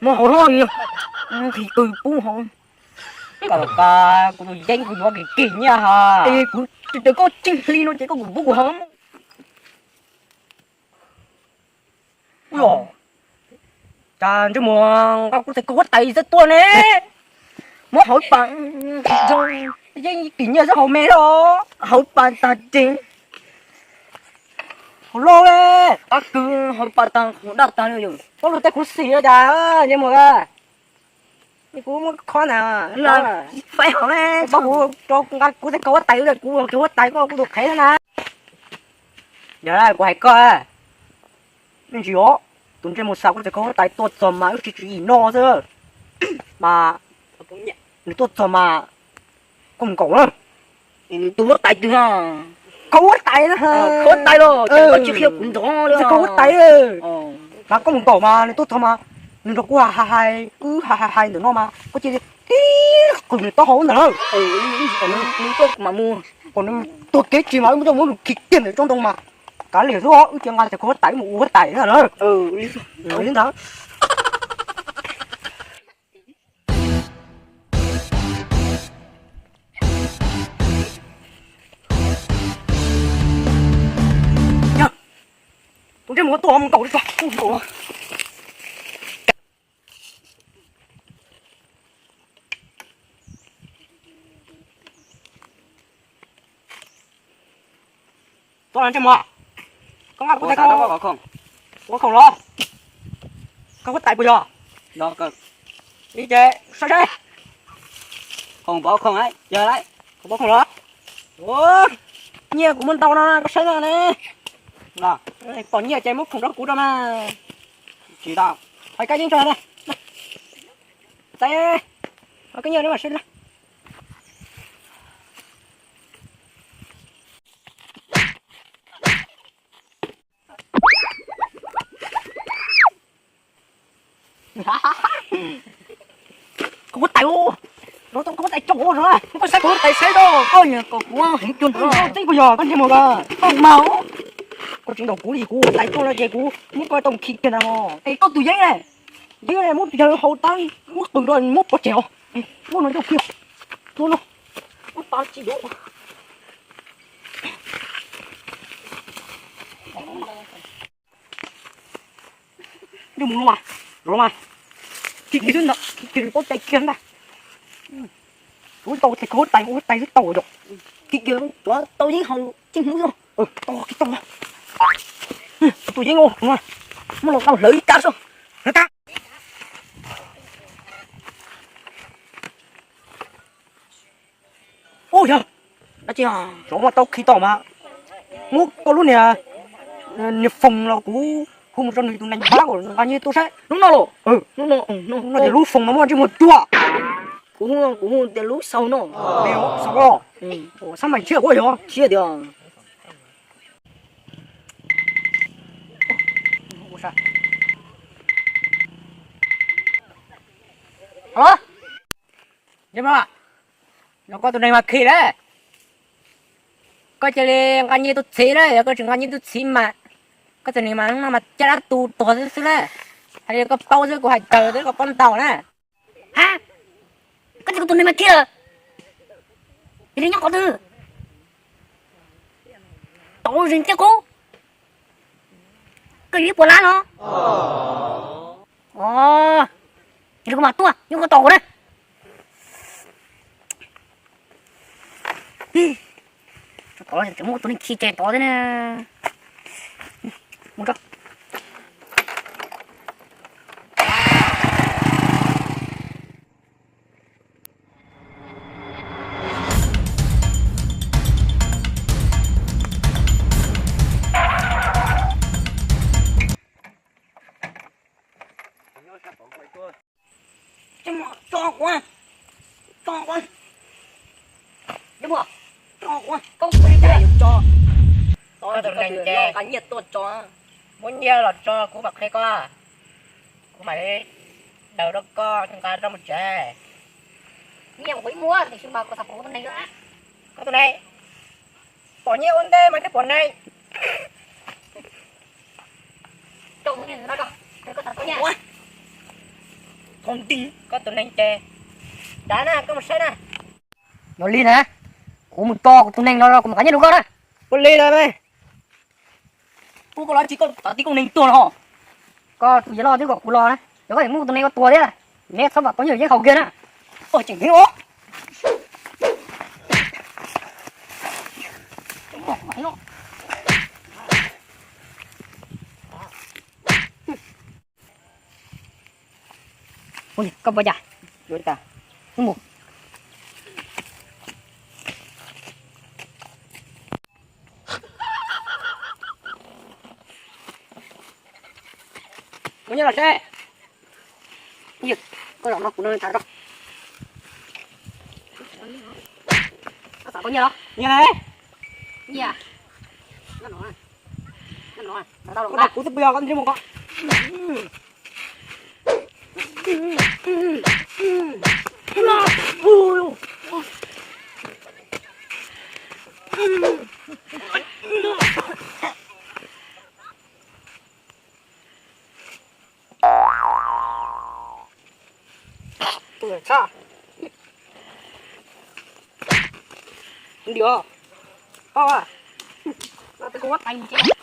Muab hauv hlob nqhis qws pub hauv. Koj, kuv tus yeeb kuv yuav kim kim nyiaj ha. Es kuv tsis raws koj tseeb hli no ces koj kuv pub kuv hauv. Ua, cas ntsej muag nqa kuv tus koj huab tais xwb tuaj ne? Muab hauv pas, yeeb kim nyiaj xwb hauv me los hauv pas tag tes. Hauv loj le, qab kws hauv pas tag qhov daj tag li. Koj lug tej khuv xim cas ntsej muag a. Kuv muab khob na, faib hauv, pab kuv, nqa kuv tej koj huab tais, kuv tus huab tais koj kuv tus qhev na. Yog kuv hais koj, me ntsis os, tus ntsej muag xav kuv tus koj huab tais tuaj txog mas wb tsis tsis yim noj xwb. Mas nws tuaj txog mas koj mus nkaum na. Tus huab tais twg? Koj huab tais na. Koj huab tais los koj tsis qhia kuv nrov li. Koj huab tais. Mas koj mus nkaum mas nws tuaj txog mas nws nrog kuv hais hais, wb hais hais hais ntawm no mas koj cia li tib qws nws taub hau ntawd na. Kom nws tuag kev tsis mas wb muab coj muab nws khi kiag ntawm tsob ntoo mas kav liam xwb os, wb cia nqa tus koj huab tais wb mus ua huab tais na. Li ntawd. Tus ntsej muag tuaj mus nkaum li tso. Tuaj ntsej muag, koj nqa kuv tais koj ua khoom los? Koj huab tais puas yog? Ib ce saib saib. Khoom pov khoom, yog lawm. Khoom pov khoom los? Nyiaj kuv muaj ntau no koj saib na. Pom nyiaj ces muab khoom rau kuv rau mas. Tsis tau. Hais koj yeej tso na. Tais, hais koj nyiaj na mas saib na. Koj huab tais, koj huab tais coj kuv, koj saib koj huab tais saib rau koj, kom kuv heev cuag nrov tseeb puas yog koj ntsej muag koj mas. Koj tsis ntaus kuv li, kuv huab tais tuaj no ces kuv muab koj tau khi kiag ntag. Es koj tus yeeb ne? Yeeb ne, muab yawg haus tag, muab qws rau muab pov tseg os. Muab no coj kiag, muab no, muab tau tsis yuav. Ntuj mus no mas, los mas, khi kiag xwb ntag, khi kiag paub cai kiag ntag. Kuv tau tes koj huab tais, huab tais xwb tau yom. Khi kiag, tau yeeb haus tseeb hnub xwb. Tau, khi tau. Tus yeeb muab los tau hlawv ib kab xwb. Hlawv kab. Ub yog, xyov muaj tau khi tau mas muab koj lub niag, niag foos los kuv hu mus rau nws tus neeg pab kom nqa nyiaj tuaj saib. Hnub no los? Hnub no ces lub foos no muaj ntsej muag cuag. Kuv hu, kuv hu tias lub xaus no. Xaus los? Xab mais tshiab kuj yog. Tshiab tiag. Halo, yog koj tus neeg mas khi lawm. Koj cia li nqa nyiaj tuaj txhiv na, yog koj tsis nqa nyiaj tuaj txhiv mas koj tus neeg mas no mas caj dab tu tuag xwb xwb na. Hais li koj paub xwb, kuv hais raws xwb koj paub ntau na. Ha, koj tias kuv tus neeg mas khi lawm, yog li nyob qhov twg? Tau zoo tiag kub, koj yuav ib puas lab no. Os, yog li kuv mam tuaj, nyob koj tos kuv na. Tov, muab tus neeg khi ces tov thiab na. Mus tso. Tso kuv, tso kuv, tso kuv, koj tso, tso, nqa nyiaj tuaj tso, muab nyiaj los tso kuv mam qhia koj, kuv mam li daws rau koj nqa rau mus tsev. Nyiaj kuv ib muab tiam sis mas kuv xav pom koj tus neeg. Koj tus neeg, pom nyiaj ua ntej mas thiaj pom neeg. Koj tus neeg no, koj xav tau nyiaj. Koj tus neeg ces dav na, koj mus saib na. Yog li na, kuv mus tos kuv tus neeg no los kuv mam qhia nyiaj rau koj na. Ua li lawm me. Kuv koj los tsis koj tom tib koj neeg tuag no. Koj tus yawg loj twb kom kuv los na, yog koj muab kuv tus neeg ua tuag thiab, neb txhob mam tau nyiaj yeeb haus kiag na. Ua tseem heev os. Koj pom cas? Mus. Muaj nyiaj los seb. Koj los no kuv nug tas rau. Koj xav tau nyiaj los? Nyiaj ne? Nyiaj. Koj dag kuv xwb puas yog, koj nrhiav mus koj. Ntiav, pab, pab kuv ua tais mus tsev.